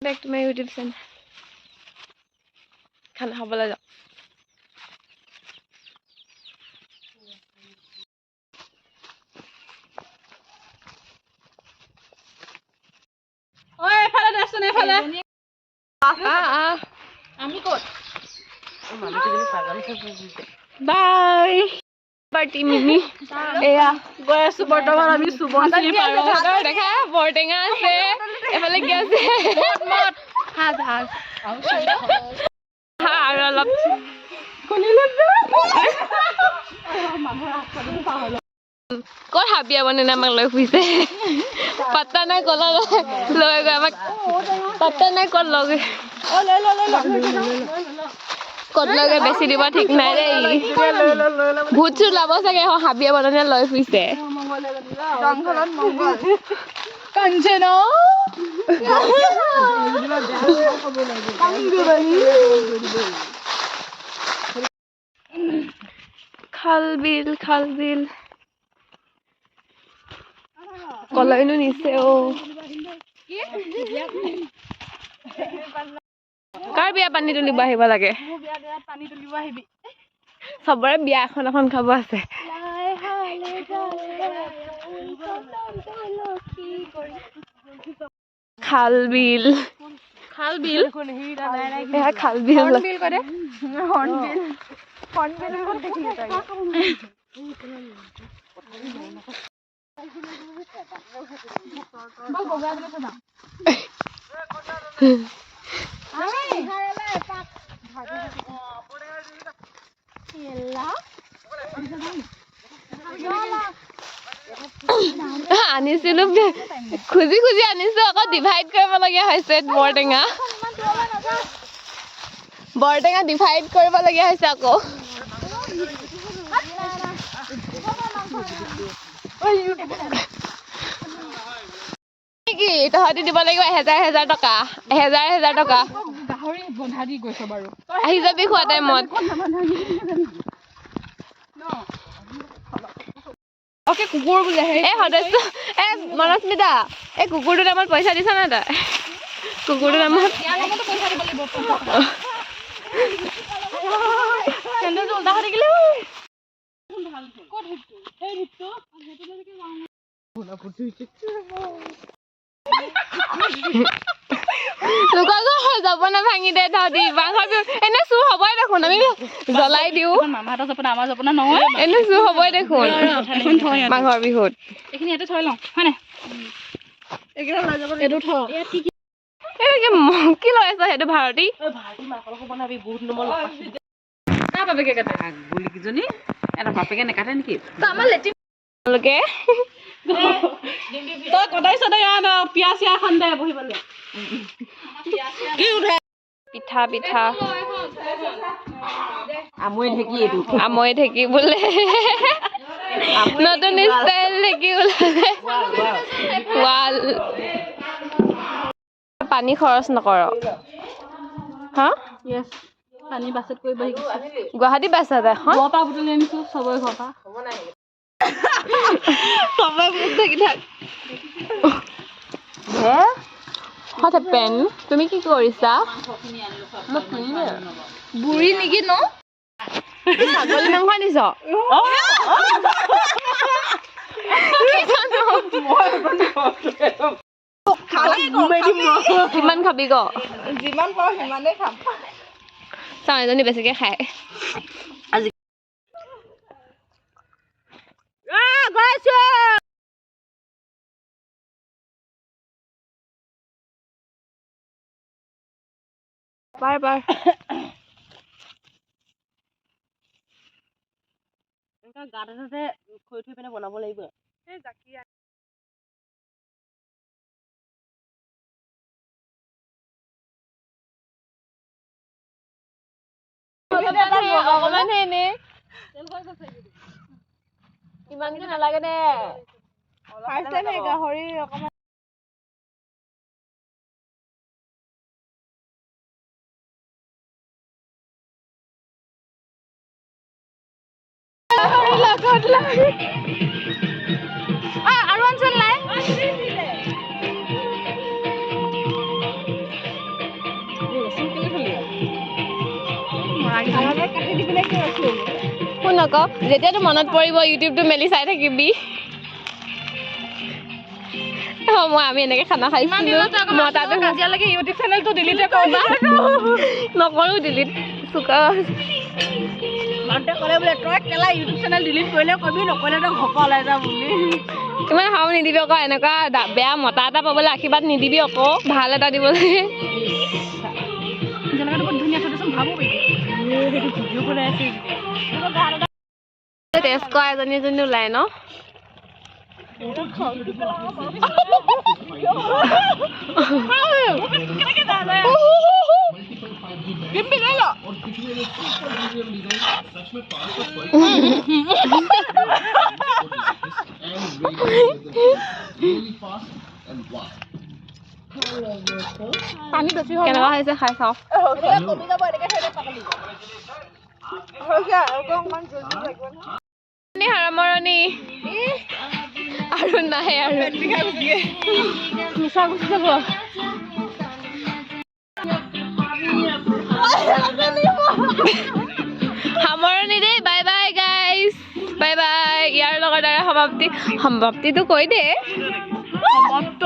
Back to my YouTube channel. খানা খাবলৈ যাওঁ। ঐ, এইফালে দেচোন, এইফালে। আহ আহ। আমি ক'ত? বাই পাৰ্টি মিমি, এয়া গৈ আছো বৰ্তমান আমি সোৱণশিৰি পাৰত। দেখা, বৰটেঙা আছে, এফালে কি আছে? সাজ সাজ হা, আৰু অলপ। ক'ত হাবিয়া মানে আমাক লৈ ফুৰিছে, পাত্তা নাই। ক'লা লৈ গৈ আমাক পাত্তা নাই। ক'ত লগ, ক'ত লৈ গৈ বেছি দিব ঠিক নাই দেই। ভূত চুত ওলাব চাগে, এখন হাবিয়া বনানে লৈ ফুৰিছে। জংঘলত মংগল কাঞ্চন। খাল বিল, খাল বিল, কলৈনো নিছে অ? কাৰ বিয়া পানী তুলিব আহিব লাগে? পানী তুলিব আহিবি। চবৰে বিয়া এখন এখন খাব আছে। খাল বিল। খাল বিল। এয়া খাল বিল। বিল কয় দে, হৰ্ণবিল, হৰ্ণবিল ক'ত দেখিলি তই? বল, বগা পিনে যাওঁ। আনিছিলো, খুজি খুজি আনিছো, আকৌ ডিভাইড কৰিবলগীয়া হৈছে। বৰটেঙা, বৰটেঙা ডিভাইড কৰিবলগীয়া হৈছে আকৌ। কি তহঁতি দিব লাগিব 1000 1000 টকা, 1000 1000 টকা। গাহৰি বন্ধা দি গৈছ বাৰু। আহি যাবি খোৱা টাইমত। অকে, কুকুৰ বোলে। এই সদস্য, এ মনস্মিতা, এই কুকুৰটোৰ নামত পইচা দিছ নাই তই? কুকুৰটোৰ নামত। ইয়াৰ নামতো পইচা দিব লাগিব। চেণ্ডেলটো উল্টা হৈ থাকিলে। ক'ত সেইটো? সেই ঢিপটো, সেইটোলৈকে যাওঁ। লোকৰ ঘৰ যাব নাভাঙি দে তহঁতি। মাঘৰ বিহু এনে চুৰ হ'বই দেখোন, আমি জ্বলাই দিওঁ। মামাহঁতৰ জপনা, আমাৰ জপনা নহয়। এনে চুৰ হ'বই দেখোন এখন থৈ ইয়াতে। মাঘৰ বিহুত। এইখিনি ইয়াতে থৈ লওঁ, হয় নাই? এইটো থ। এই কি লৈ আছ সেইটো ভাৰতী? কাৰ বাপেকে কাটে? বুলিকেইজনী এটা বাপেকে নেকাটে নেকি? তেওঁলোকে তই কটাইছ দে, ইয়াত পিয়াজ চিয়া এখন দে বহিবলৈ। পিঠা পিঠা। আমৈ ঢেঁকী এইটো। আমৈ ঢেঁকী বোলে, নতুন ষ্টাইল ঢেঁকী ওলালে। ৱাল পানী খৰচ নকৰ হা। য়েছ, পানী বাছত কৰিব শিকিছোঁ। গুৱাহাটী বাছত এখন। ঘৰৰ পৰা বুটলি আনিছোঁ, চবৰে ঘৰৰ পৰা। চবে মুখ ঢাকি থাক। What happened? তুমি কি কৰিছা? বুঢ়ী নেকি ন? ছাগলী মাংস আনিছ? কি জানো? কিমান খাবি ক? যিমান পাওঁ সিমানেই খাম। চাওঁ, এজনী বেছিকে খায়। আজি গৈছো। বাৰ বাৰ। গাঁত এটাতে থৈ থৈ পিনে বনাব লাগিব। অকণমানহে এনে, ইমানকে নালাগে দে। ফাৰ্ষ্ট টাইম এই গাহৰি অকণমান। আৰু আনচোন নাই। শুন আকৌ, যেতিয়া তোৰ মনত পৰিব, ইউটিউবটো মেলি চাই থাকিবি। অ, মই আমি এনেকে খানা খাইছিলো, মতাটো কাজিয়া লাগি ইউটিউব চেনেলটো ডিলিটে কৰিবা। নকৰো ডিলিট, চুকা। মানুহটোৱে ক'লে বোলে, তই কেলা ইউটিউব চেনেল ডিলিট কৰিলে কবি, নকৰিলে তই ঘৰৰ পৰা ওলাই যা বুলি। ইমান হাও নিদিবি আকৌ। এনেকুৱা বেয়া মতা এটা পাবলৈ আশীৰ্বাদ নিদিবি আকৌ, ভাল এটা দিব লাগে। জেগাটো বহুত ধুনীয়া, তই ভাবো। সেইটো ভিডিঅ' বনাই আছে। টেষ্ট কৰা এজনী এজনী ওলাই ন। পানী বেছি হ'ল। কেনেকুৱা হৈছে খাই চাওঁ। কমি যাব, এনেকে থৈ দে পাগলি। সামৰণি আৰু নাই আৰু। মিছা গুচি যাব। সামৰণি দেই। Bye bye guys, bye bye. ইয়াৰ লগত আৰু সমাপ্তি, সমাপ্তিটো কৈ দে। সমাপ্ত।